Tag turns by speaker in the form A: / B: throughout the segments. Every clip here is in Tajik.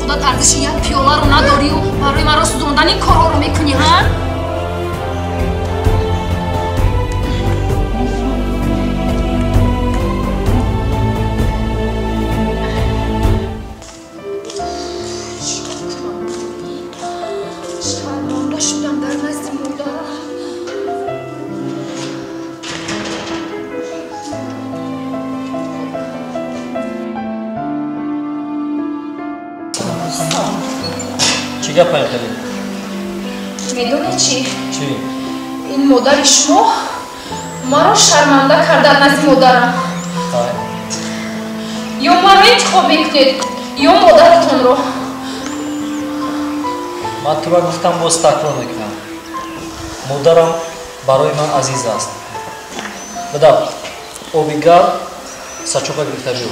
A: Худат арзиши як пиёларо надорию барои маро сӯзондан ин корҳоро мекунӣ, ҳа? Шарманда шудам дар назди модар.
B: Чӣ гап хеле?
A: Медонед чӣ?
B: Чӣ?
A: Ин модари шумо маро шарманда кард дар назди модарам. Ё маро интихоб мекунед, ё модаратонро.
B: Ман тура гуфтам, боз такрор мекунам. Модарам барои ман азиз аст. Бадав, оби гарм сачоқа гирифта биё.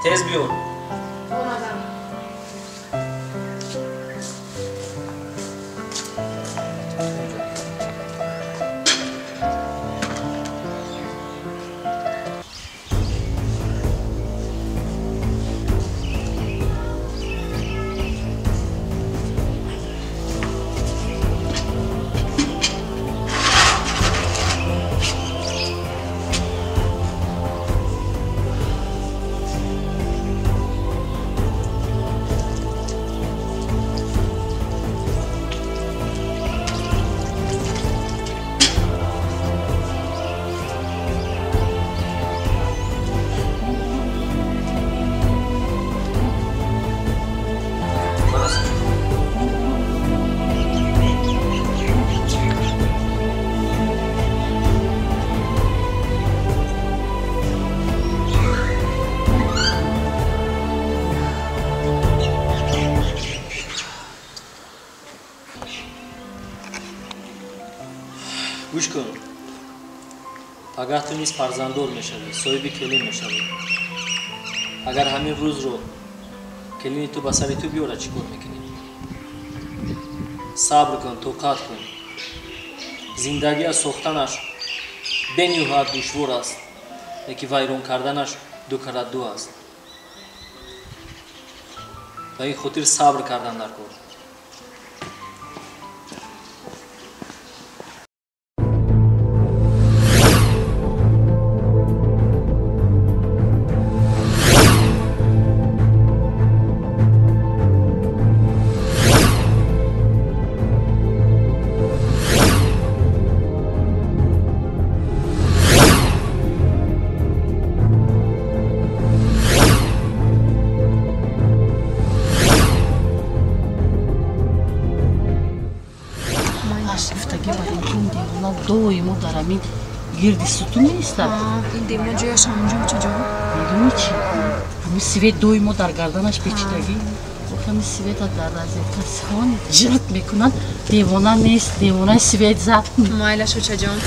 B: Тез биё.
A: Омадам.
B: Гӯш кун, пагаҳ ту низ фарзанддор мешавӣ, соҳиби келин мешавӣ. Агар ҳамин рӯзро келини ту ба сари ту биёрад, чӣ кор мекунӣ? Сабр кун, тоқат кун. Зиндагӣ аз сохтанаш бениҳоят душвор аст, лекин вайрон карданаш ду карат ду аст. Ба ин хотир сабр кардан дар кор.
C: Доимо дар ҳамин гирди сутун меистад.
A: Ин девона ҷояш ҳамонҷо чаҷо?
C: Медонӣ чӣ? Ҳамин свет доимо дар гарданаш печидагӣ. Ҳамин света дар розетка сихон ҷирт мекунад. Девона нест, девонаи свет зад.
A: Майлаш, очаҷон.